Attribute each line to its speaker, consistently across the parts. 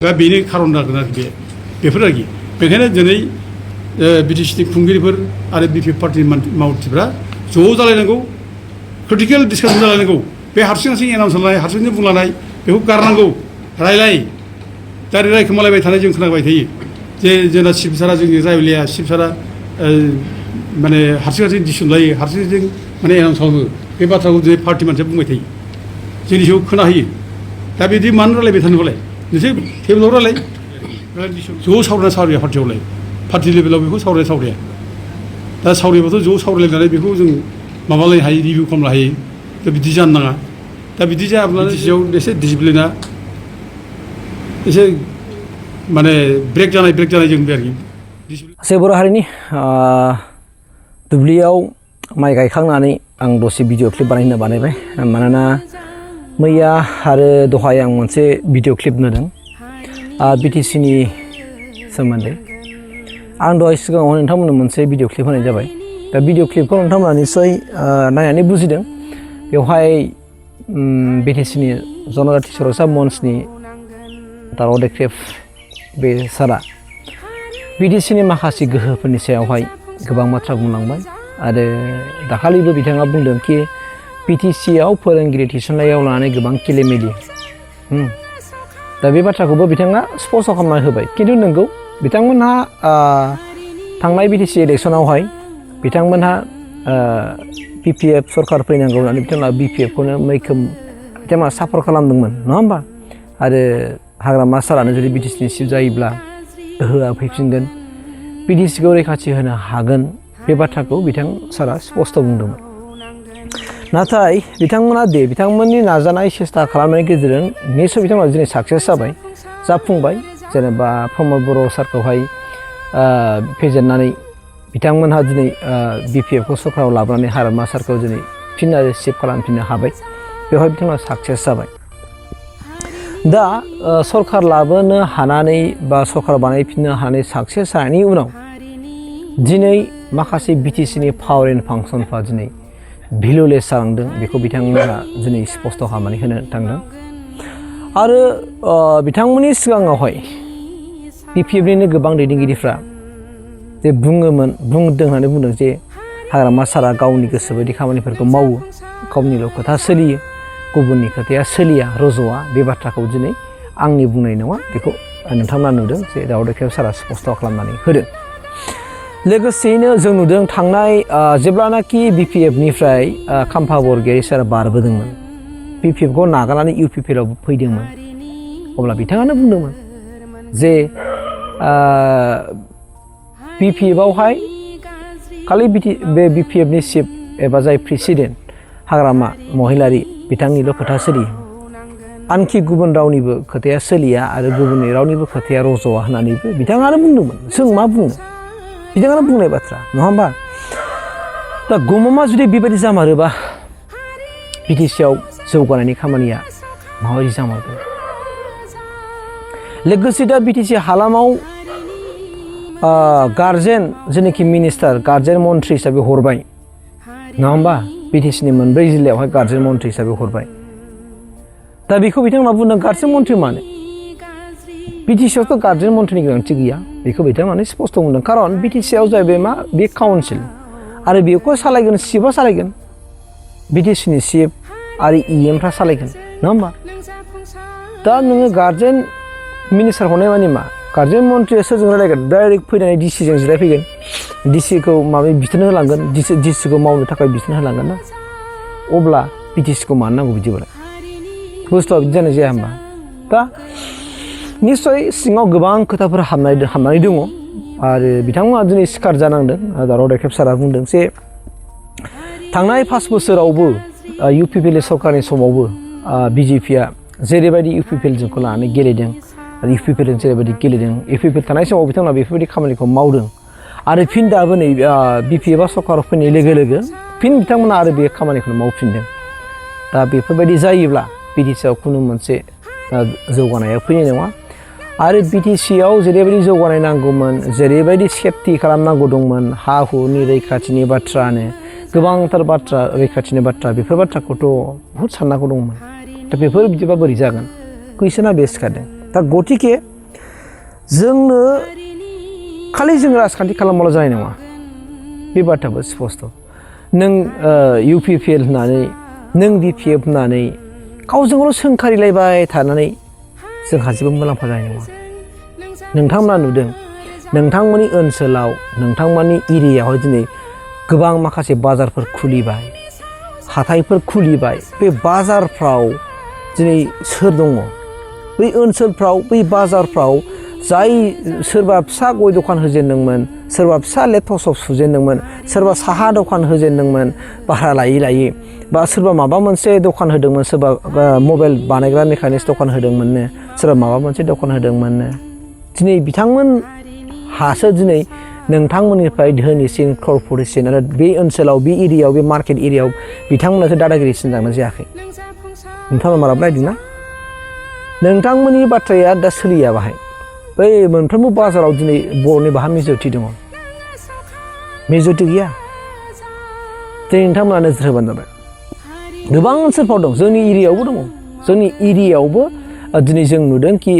Speaker 1: दा बेनि खारन जागोन आरो बेफोर आरोखि बेखायनो दिनै बिटिसिनि खुंगिरिफोर आरो बिपिएफ पार्टिनि मावथिफ्रा ज' जालायनांगौ क्रिटिकेल डिसकासन जालायनांगौ बे हारसिं एनाउन्स खालामनाय हारसिंनो बुंलांनाय बेखौ गारनांगौ रायलाय दा रायखोमालायबाय थानाय जों खोनाबाय थायो जे जोंना चिफ सारा जोंनि रायलाया चिफ सारा माने हारसिं डिसिसन लायो हारसिं माने एनाउन्स खालामो बे बाथ्राखौ दिनै पार्टि मानसिया बुंबाय थायो जोंनि सायाव खोनाहोयो दा बिदि मानो रायलायबाय थानोबालाय नोंसोर टेबोलाव रायलाय ज' सावरायना सावराया पार्टियावलाय पार्टि लेभेलाव बेखौ सावराया दा सावरायबाथ' ज' सावरायलायनानै बेखौ जों माबालायनो हायो रिभिउ खालामनो हायो दा बिदि जानो नाङा दा बिदि जायाब्ला बिटिसिआव एसे डिसिप्लिना एसे माने ब्रेक जानाय जों बे आरोखि
Speaker 2: सासे बर' हारिनि दुब्लियाव माइ गायखांनानै आं दसे भिडिअ क्लिप बानायबाय मानोना मैया आरो दहाय आं मोनसे भिडिअ क्लिप नुदों बिटिसिनि सोमोन्दै आं दहाय सिगाङाव नोंथांमोननो मोनसे भिडिअ क्लिप होनाय जाबाय दा भिडिअ क्लिपखौ नोंथांमोना निस्सय नायनानै बुजिदों बेवहाय बिटिसिनि जनजाति सरासा मन्चनि दाराव देख्रेब बे सारा बिटिसिनि माखासे गोहोफोरनि सायावहाय गोबां बाथ्रा बुंलांबाय आरो दाखालिबो बिथाङा बुंदों कि बिटिसिआव फोरोंगिरि थिसननायाव लानानै गोबां किलेमेलि दा बे बाथ्राखौबो बिथाङा स्पष्ट खालामना होबाय खिन्थु नंगौ बिथांमोनहा थांनाय बिटिसि इलेक्सनावहाय बिथांमोनहा बिपिएफ सरकार फैनांगौ होननानै बिथांमोना बिपिएफखौनो मैखोम बिथांमोना सापर्ट खालामदोंमोन नङा होमबा आरो हाग्रामा सारानो जुदि बिटिसिनि चिफ जायोब्ला गोहोआ फैफिनगोन बिटिसिखौ रैखाथि होनो हागोन बे बाथ्राखौ बिथां सारा स्पष्ट बुंदोंमोन नाथाय बिथांमोननि नाजानाय सेस्था खालामनायनि गेजेरजों निस्सय बिथांमोना दिनै साक्सेस जाबाय जाफुंबाय जेनेबा प्रमद बर' सारखौहाय फेजेननानै बिथांमोनहा दिनै बिपिएफखौ सरकाराव लाबोनानै हाग्रामा सारखौ दिनै फिन आरो सेभ खालामफिननो हाबाय बेवहाय बिथांमोना साक्सेस जाबाय दा सरकार लाबोनो हानानै बा सरकार बानायफिननो हानानै साक्सेस जानायनि उनाव दिनै माखासे बिटिसिनि पावार एन्ड फांसनफ्रा दिनै भेलुलेस जालांदों बेखौ बिथांमोना दिनै स्पष्ट खालामनानै होनो थांदों आरो बिथांमोननि सिगाङावहाय बिपिएफनिनो गोबां दैदेनगिरिफ्रा जे बुंदों होननानै बुंदों जे हाग्रामा सारा गावनि गोसो बायदि खामानिफोरखौ मावो गावनिल' खोथा सोलियो गुबुननि खोथाया सोलिया रज'आ बे बाथ्राखौ दिनै आंनि बुंनाय नङा बेखौ नोंथांमोना नुदों जे दाराव देख्रेब सारा स्पष्ट खालामनानै होदों लोगोसेयैनो जों नुदों थांनाय जेब्लानाखि बिपिएफनिफ्राय खाम्फा बरगयारि सारा बारबोदोंमोन बिपिएफखौ नागारनानै इउपिपिएलआव फैदोंमोन अब्ला बिथाङानो बुंदोंमोन जे बिपिएफआवहाय खालि बे बिपिएफनि चिफ एबा जाय प्रेसिडेन्ट हाग्रामा महिलारि बिथांनिल' खोथा सोलियो आनखि गुबुन रावनिबो खोथाया सोलिया आरो गुबुननि रावनिबो खोथाया रज'आ होननानैबो बिथाङानो बुंदोंमोन जों मा बुंनो बिथाङानो बुंनाय बाथ्रा नङा होमबा दा गमामा जुदि बेबायदि जामारोबा बिटिसिआव जौगानायनि खामानिया माबायदि जामारगोन लोगोसे दा बिटिसि हालामाव गार्जेन जेनाखि मिनिस्टार गार्जेन मन्थ्रि हिसाबै हरबाय नङा होमबा बिटिसिनि मोनब्रै जिल्लायावहाय गार्जेन मन्थ्रि हिसाबै हरबाय दा बेखौ बिथांमोना बुंदों गार्जेन मन्थ्रि मानो बिटिसिआवथ' गार्जेन मन्थ्रिनि गोनांथि गैया बेखौ बिथांमोना स्पष्ट बुंदों खारन बिटिसिआव जाहैबाय मा बे काउन्सिल आरो बेखौ सालायगोन चिफआ सालायगोन बिटिसिनि चिफ आरो इएमफ्रा सालायगोन नङा होमबा दा नोङो गार्जेन मिनिस्टार हरनाय माने मा गार्जेन मन्थ्रिया सोरजों रायलायगोन डाइरेक्ट फैनानै डिसिजों जिरायफैगोन डिसिखौ माबा बिथोन होलांगोन डिसिखौ मावनो थाखाय बिथोन होलांगोन ना अब्ला बिटिसिखौ मानो नांगौ बिदिबालाय बुस्थुआ बिदि जानाय जाया होमबा दा निस्सय सिङाव गोबां खोथाफोर हाबनानै दङ आरो बिथांमोना दिनै सिखार जानांदों दाराव देख्रेब सारा बुंदों जे थांनाय 5 बोसोरावबो इउपिपिएल सरकारनि समावबो बिजेपिआ जेरैबायदि इउपिपिएलजोंखौ लानानै गेलेदों आरो इउपिपिएलजों जेरैबायदि गेलेदों इउपिपिएल थानाय समाव बिथांमोना बेफोरबायदि खामानिखौ मावदों आरो फिन दाबो नै बिपिएफआ सरकाराव फैनाय लोगो लोगो फिन बिथांमोना आरो बे खामानिखौनो मावफिनदों दा बेफोरबायदि जायोब्ला बिटिसिआव खुनु मोनसे जौगानाया फैनाय नङा आरो बिटिसिआव जेरैबायदि जौगानाय नांगौमोन जेरैबायदि सेफटि खालामनांगौ दंमोन हा हुनि रैखाथिनि बाथ्रानो गोबांथार बाथ्रा रैखाथिनि बाथ्रा बेफोर बाथ्राखौथ' बहुद साननांगौ दंमोन दा बेफोर बिदिबा बोरै जागोन कुइसना बे सिखारदों दा गतिके जोंनो खालि जों राजखान्थि खालामबाल' जानाय नङा बे बाथ्राबो स्पस्त' नों UPPL होननानै नों BPF होननानै गावजोंल' सोंखारिलायबाय थानानै जोंहा जेबो मुलाम्फा जानाय नङा नोंथांमोना नुदों नोंथांमोननि ओनसोलाव नोंथांमोननि एरियायावहाय दिनै गोबां माखासे बाजारफोर खुलिबाय हाथायफोर खुलिबाय बे बाजारफ्राव दिनै सोर दङ बै ओनसोलफ्राव बै बाजारफ्राव जाय सोरबा फिसा गय दखान होजेनदोंमोन सोरबा फिसा लेपटप शप सुजेनदोंमोन सोरबा साहा दखान होजेनदोंमोन भारा लायै लायै बा सोरबा माबा मोनसे दखान होदोंमोन सोरबा मबाइल बानायग्रा मेकानिक्स दखान होदोंमोननो सोरबा माबा मोनसे दखान होदोंमोननो दिनै बिथांमोनहासो दिनै नोंथांमोननिफ्राय धोनिसिन कर्परेटसिन आरो बे ओनसोलाव बे एरियायाव बे मार्केट एरियायाव बिथांमोनासो दादागिरिसिन जानो जायाखै नोंथाङा मालाबा नायदोंना नोंथांमोननि बाथ्राया दा सोलिया बाहाय बै मोनफ्रोमबो बाजाराव दिनै बर'नि बाहा मेजरिटि दङ मेजरिटि गैया दिनै नोंथांमोना नोजोर होबानो जाबाय गोबां ओनसोलफ्राव दं जोंनि एरियायावबो दङ जोंनि एरियायावबो दिनै जों नुदों कि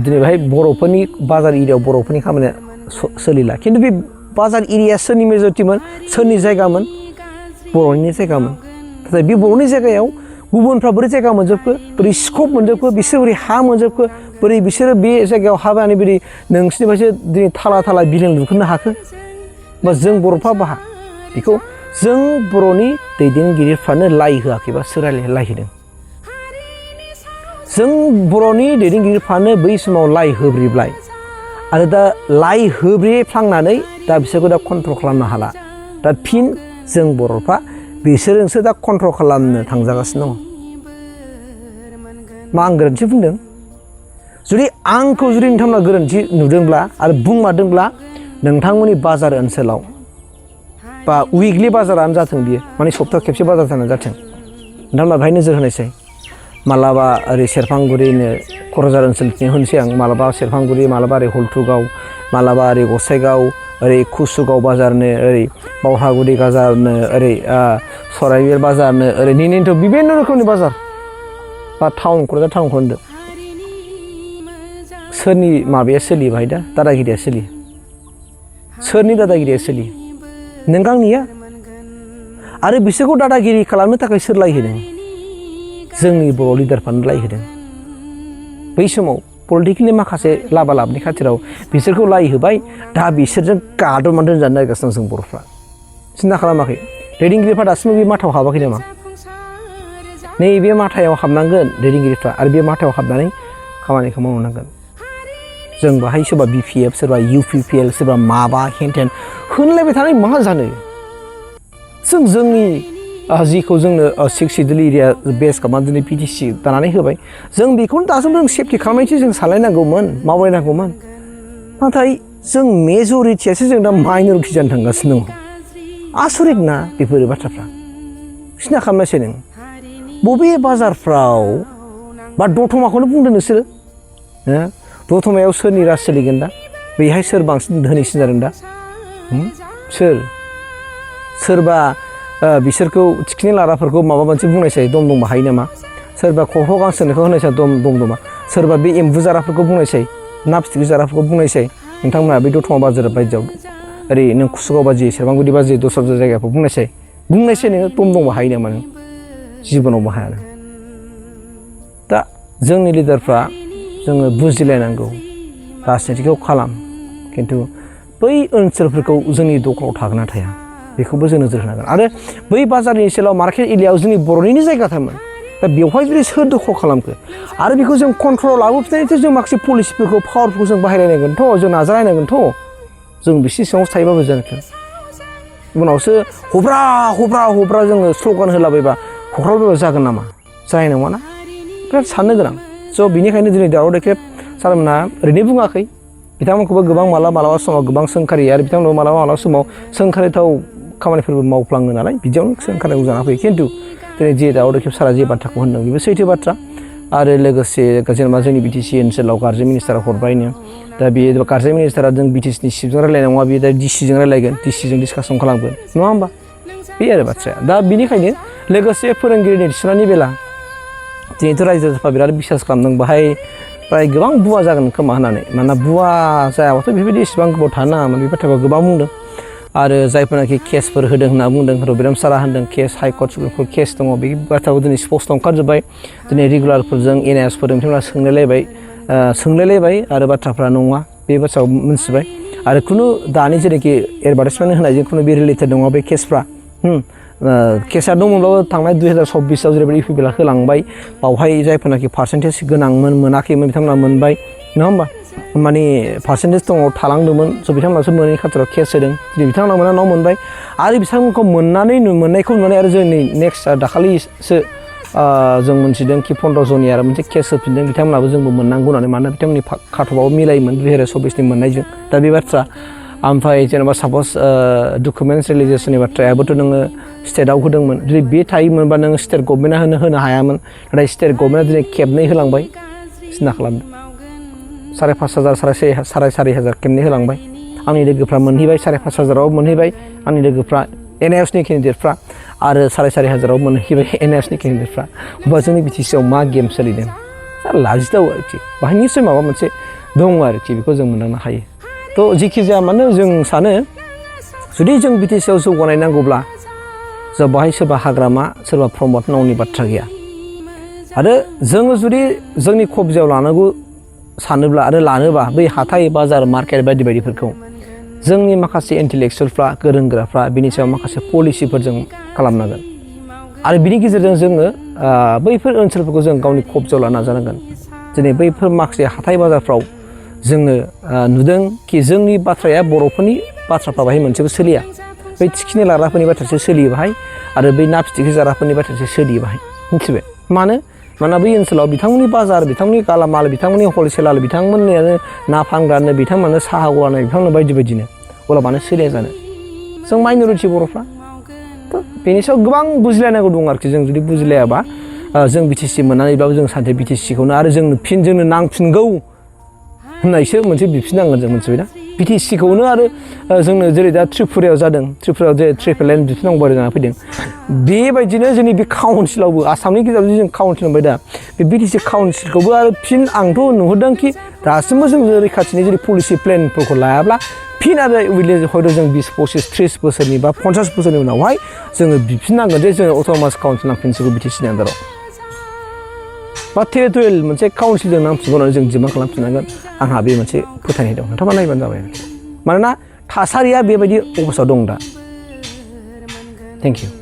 Speaker 2: दिनै बेहाय बर'फोरनि बाजार एरियायाव बर'फोरनि खामानिया सोलिला खिन्थु बे बाजार एरिया सोरनि मेजरिटिमोन सोरनि जायगामोन बर'नि जायगामोन नाथाय बे बर'नि जायगायाव गुबुनफ्रा बोरै जायगा मोनजोबखो बोरै स्कप मोनजोबखो बिसोर बोरै हा मोनजोबखो बोरै बिसोरो बे जायगायाव हा बानानै बोरै नोंसिनिफ्रायसो दिनै थाला थाला बिल्डिं लुखोनो हाखो बा जों बर'फ्रा बाहा बेखौ जों बर'नि दैदेनगिरिफ्रानो लाय होआखैबा सोर लाय होदों जों बर'नि दैदेनगिरिफ्रानो बै समाव लाय होब्रिब्लाय आरो दा लाय होब्रेफ्लांनानै दा बिसोरखौ दा कन्ट्रल खालामनो हाला दा फिन जों बर'फ्रा बिसोरजोंसो दा कन्ट्रल खालामनो थांजागासिनो दङ मा आं गोरोन्थि बुंदों जुदि आंखौ जुदि नोंथांमोना गोरोन्थि नुदोंब्ला आरो बुंमारदोंब्ला नोंथांमोननि बाजार ओनसोलाव बा उइकलि बाजारानो जाथों बियो माने सप्तायाव खेबसे बाजार जानाय जाथों नोंथांमोना बेहाय नोजोर होनायसै मालाबा ओरै सेरफांगुरिनो क'क्राझार ओनसोलथिं होनसै आं मालाबा सेरफांगुरि मालाबा ओरै हल्थुगाव मालाबा ओरै गसाइगाव ओरै कुसुगाव बाजारनो ओरै बावहागुरि बाजारनो ओरै सराइबिल बाजारनो ओरै निनेन्थ' बिभिन्न रोखोमनि बाजार बा टाउन क'क्राझार टाउनखौ होनदों सोरनि माबाया सोलियो बाहाय दा दादागिरिया सोलियो सोरनि दादागिरिया सोलियो नों आंनिया आरो बिसोरखौ दादागिरि खालामनो थाखाय सोर लाय होदों जोंनि बर' लिडारफ्रानो लाय होदों बै समाव पलिटिकेलि माखासे लाबा लाबनि खाथिराव बिसोरखौ लाय होबाय दा बिसोरजों गादबनानै दोनजानो नागिरगासिनो जों बर'फ्रा सिन्था खालामाखै दैदेनगिरिफ्रा दासिमबो बे माथायाव हाबाखै नामा नैबे माथायाव हाबनांगोन दैदेनगिरिफ्रा आरो बे माथायाव हाबनानै खामानिखौ मावनांगोन जों बाहाय सोरबा BPF सोरबा UPPL सोरबा माबा हेनथेन होनलायबाय थानाय मा जानो जों जोंनि जिखौ जोंनो 6 सिडुल एरिया बेस खालामनानै दिनै PTC दानानै होबाय जों बेखौनो दासिमबो जों सेफटि खालामनायसो जों सालायनांगौमोन मावलायनांगौमोन नाथाय जों मेजरिटियासो जों दा माइनरिटि जानो थांगासिनो दङ आसरित ना बेफोर बाथ्राफ्रा सिन्था खालामनायसै नों बबे बाजारफ्राव बा दतमाखौनो बुंदो नोंसोरो दतमायाव सोरनि राज सोलिगोन दा बैहाय सोर बांसिन धोनिसिन जादों दा सोरबा बिसोरखौ थिखिनि लाराफोरखौ माबा मोनसे बुंनायसै दम दम बाहायो नामा सोरबा खर'खौ गांसोनायखौ होनायसै दम दमा सोरबा बे एम्बु जाराफोरखौ बुंनायसै ना फिथिख्रि जाराफोरखौ बुंनायसै नोंथांमोना बे दतमा बाजार बायदियाव ओरै नों कुसुगाव बाजि सेरफांगुरि बाजि दस्रा जायगाखौ बुंनायसै नोङो दम दम बाहायो नामा नों जिबनाव बाहाया दा जोंनि लिडारफ्रा जोङो बुजिलायनांगौ राजनितिखौ खालाम खिन्थु बै ओनसोलफोरखौ जोंनि दखलाव थागोना थाया बेखौबो जों नोजोर होनांगोन आरो बै बाजारनि ओनसोलाव मार्केट एरियायाव जोंनि बर'निनो जायगाथारमोन दा बेवहाय जुदि सोर दखल खालामखो आरो बेखौ जों कन्ट्रलाव लाबोफिननायनिथ' जों माखासे पलिसिफोरखौ पावारफोरखौ जों बाहायलायनांगोनथ' जों नाजालायनांगोनथ' जों बिसि सिङावसो थायोबाबो जानोखो उनावसो हब्रा जोङो स्ल'गान होलाबायबा हख्रावबायबा जागोन नामा जानाय नङा ना बिराद साननो गोनां स' बिनिखायनो दिनै दावराव देख्रेब सारमोनहा ओरैनो बुङाखै बिथांमोनखौबो गोबां मालाबा समाव गोबां सोंखारि आरो बिथांमोनखौ मालाबा समाव सोंखारिथाव खामानिफोरबो मावफ्लाङो नालाय बिदियावनो सोंखारिनांगौ जाना फैयो खिन्थु दिनै जे दावराव देख्रेब सारा जे बाथ्राखौ होनदों बेबो सैथो बाथ्रा आरो लोगोसे जेनेबा जोंनि BTC ओनसोलाव गार्जेन मिनिस्टारा हरबायनो दा बे गार्जेन मिनिस्टारा जों BTCनि चिफजों रायलायनाय नङा बेयो दा DCजों रायलायगोन DCजों डिसकासन खालामगोन नङा होमबा बे आरो बाथ्राया दा बिनिखायनो लोगोसे फोरोंगिरिनि थिसननायनि बेला दिनैथ' रायजो राजाफ्रा बिराद बिसास खालामदों बाहाय प्राय गोबां बुवा जागोन खोमा होननानै मानोना बुवा जायाबाथ' बेबायदि एसेबां गोबाव थानो नाङामोन बे बाथ्राखौ गोबां बुंदों आरो जायफोरनाखि केसफोर होदों होनना बुंदों रबिराम सारा होनदों case High Court supreme court case दङ बे बाथ्राखौ दिनै स्पस्ट ओंखारजोब्बाय दिनै रेगुलारफोरजों एनआइएसफोरजों बिथांमोना सोंलायलायबाय आरो बाथ्राफ्रा नङा बे बाथ्राखौ मिथिबाय आरो खुनु दानि जेरैखि एडभार्टाइजमेन्ट होनायजों खुनु बे रिलेटेड नङा बे केसफ्रा केसा दंमोनब्लाबो थांनाय 2026आव जेरैबायदि इउपिपिएलआ होलांबाय बावहाय जायफोरनाखि पार्सेन्टेज गोनांमोन मोनाखैमोन बिथांमोना मोनबाय नङा होमबा माने पार्सेन्टेज दङ थालांदोंमोन स' बिथांमोनासो मोनैनि खाथियाव केस होदों दिनै बिथांमोना मोना न' मोनबाय आरो बिथांमोनखौ मोननायखौ नुनानै आरो जों नेक्स्ट दाखालिसो जों मोनथिदों कि 15 जननि आरो मोनसे केस होफिनदों बिथांमोनाबो जोंबो मोननांगौ होननानै मानोना बिथांमोननि खाथबाव मिलायोमोन 2024नि मोननायजों दा बे बाथ्रा ओमफ्राय जेनेबा साप'ज डकुमेन्टस रिलिजेसननि बाथ्रायाबोथ' नोङो स्टेटआव होदोंमोन जुदि बे थायोमोनबा नोङो स्टेट गभर्नमेन्टआ होनो हायामोन नाथाय स्टेट गभर्नमेन्टआ दिनै खेबनै होलांबाय सिन्था खालामदों 5,500 4,500 खेबनै होलांबाय आंनि लोगोफ्रा मोनहैबाय 5,500आव मोनहैबाय आंनि लोगोफ्रा एनआइएसनि केन्डिडेटफ्रा आरो 4,500आव मोनहैबाय एनआइएसनि केन्डिडेटफ्रा होमबा जोंनि बिटिसिआव मा गेम सोलिदों लाजिथाव आरोखि बाहाय निस्सय माबा मोनसे दङ आरोखि बेखौ जों मोनदांनो हायो थ' जेखि जाया मानो जों सानो जुदि जों बिटिसिआव जौगानाय नांगौब्ला जों बाहाय सोरबा हाग्रामा सोरबा प्रमद नावनि बाथ्रा गैया आरो जोङो जुदि जोंनि कब्जायाव लानांगौ सानोब्ला आरो लानोबा बै हाथाइ बाजार मार्केट बायदि बायदिफोरखौ जोंनि माखासे इन्टेलेक्सुयेलफ्रा गोरों गोराफ्रा बिनि सायाव माखासे पलिसिफोरजों खालामनांगोन आरो बिनि गेजेरजों जोङो बैफोर ओनसोलफोरखौ जों गावनि कब्जायाव लानो नाजानांगोन दिनै बैफोर माखासे हाथाइ बाजारफ्राव जोङो नुदों कि जोंनि बाथ्राया बर'फोरनि बाथ्राफ्रा बाहाय मोनसेबो सोलिया बै थिखिनि लाग्राफोरनि बाथ्रासो सोलियो बाहाय आरो बै ना फिथिख्रि जाग्राफोरनि बाथ्रासो सोलियो बाहाय मिथिबाय मानोना बै ओनसोलाव बिथांमोननि बाजार बिथांमोननि गालामाल बिथांमोननि हलसेलार बिथांमोननियानो ना फानग्रानो बिथांमोननो साहा गलानो बिथांमोननो बायदि बायदिनो अब्ला मानो सोलिया जानो जों माइन'रिटि बर'फ्रा बेनि सायाव गोबां बुजिलायनांगौ दं आरोखि जों जुदि बुजिलायाबा जों बिटिसि मोननानैब्लाबो जों सानसे बिटिसिखौनो आरो जोंनो नांफिनगौ होननायसो मोनसे बिफिननांगोन जों मोनथिबायना बिटिसिखौनो आरो जोंनो जेरै दा त्रिपुरायाव जादों त्रिपुरायाव जे ट्रिपल लाइन बिफिननांगौ जानानै फैदों बेबायदिनो जोंनि बे काउन्सिलावबो आसामनि गेजेराव जों काउन्सिल मोनबाय दा बे बिटिसि काउन्सिलखौबो आरो फिन आंथ' नुहरदों कि दासिमबो जों रैखाथिनि जुदि पलिसि प्लेनफोरखौ लायाब्ला फिन आरो हयथ' जों 20-25-30 बोसोरनि बा 50 बोसोरनि उनावहाय जोङो बिफिननांगोन जे जोङो अट'नमास काउन्सिल नांफिनसिगौ बिटिसिनि आन्दाराव बा टेरिटरियेल मोनसे काउन्सिलजों नांफिनगौ होननानै जों डिमान्ड खालामफिननांगोन आंहा बे मोनसे फोथायनाय दं नोंथाङा नायबानो जाबाय मानोना थासारिया बेबायदि अबस्थायाव दं दा थेंक इउ